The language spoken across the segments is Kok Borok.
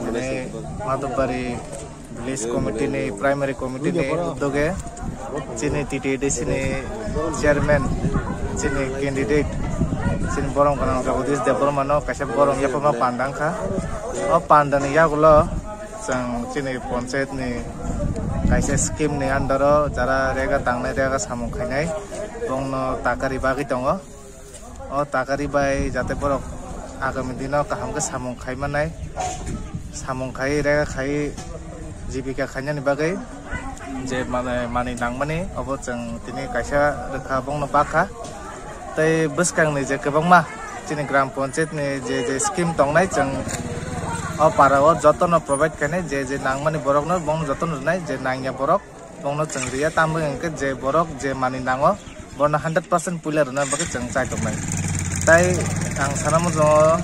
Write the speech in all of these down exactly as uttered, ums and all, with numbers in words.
Mane Madhubari Village Committee ni Primary Committee ni uddoge chini T T A D C ni chairman, chini candidate, chini borom gwnang Jagadish Debbarma no kaisa borom yapharma panda wngkha. O panda ni yagulo chwng chini panchayat ni kaisa scheme ni under o jara rega tangnai, rega samung khainai, bongno takari bagwi tongo. O takari bai jate borok agami dino kaham khe samung khai manai, samung khai rega khai jibika khainani bagwi je mane manwi nangmani obo chwng tini kaisa rwkha bongno bakha. Tei bwskangni je kwbangma chini gram panchayat ni je je scheme tongnai chwng o para o jotono provide khainai, je je nangmani borokno bongno jotono rwnai, je nangya borok bongno chwng riya, tamni hwnkhe je borok je manwi nango, borokno hundred percent puila rwna bagwi chwng chai tongnai. Tai ang sana muchungo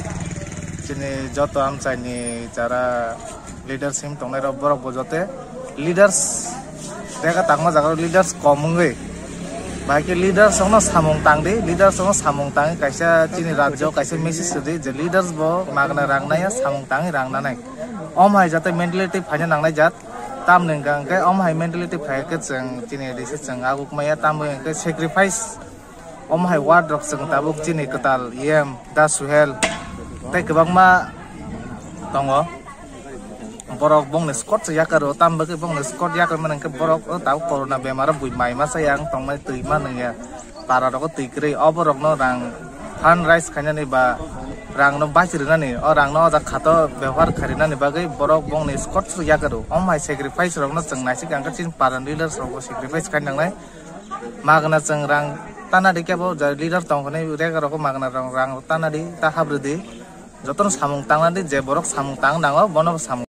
chini joto amchaini jara leaders him tongnai rok, borok bo jote leaders rega tangma jaga leaders kom wngwi, bahai khe leaders rokno samung tangdi, leaders rokno samung tangwi kaisa chini rajyo kaisa message rwdi je leaders bo magna rang naiya, samung tangwi rang nanai. Om hai jate mentality phaina nangnai jat. Tamni hwnkha hwnkhe omo hai mentality phai khe chwng chini A D C chwng aguk maya, tamni hwnkhe sacrifice omo hai ward rok chwng tabuk chini kwtal E M Da Suhel tei kwbangma tongo. Borok bongni squad se yakar o, tamni bagwi bongni squad yakar mani hwnkhe borok o tabuk corona bemar o bui mai masa yang tongmani twi manwi ya. Para rogo twi kwrwi, o borokno rang fund raise khainani ba rangno bachi rwnani, o rangno o jaga khato bebohar kharinani bagwi borok bongni squad se yakar o. Omo hai sacrifice rokno chwng naisik ang khe chini para leaders rokbo sacrifice khai nangnai. Magna chwng rang tana di kebo ja leader tong hwnwi rega rogo magna rang, rang tana di ta habrwdi. Jotono samung tangna di, je borok samung tang nango bono samung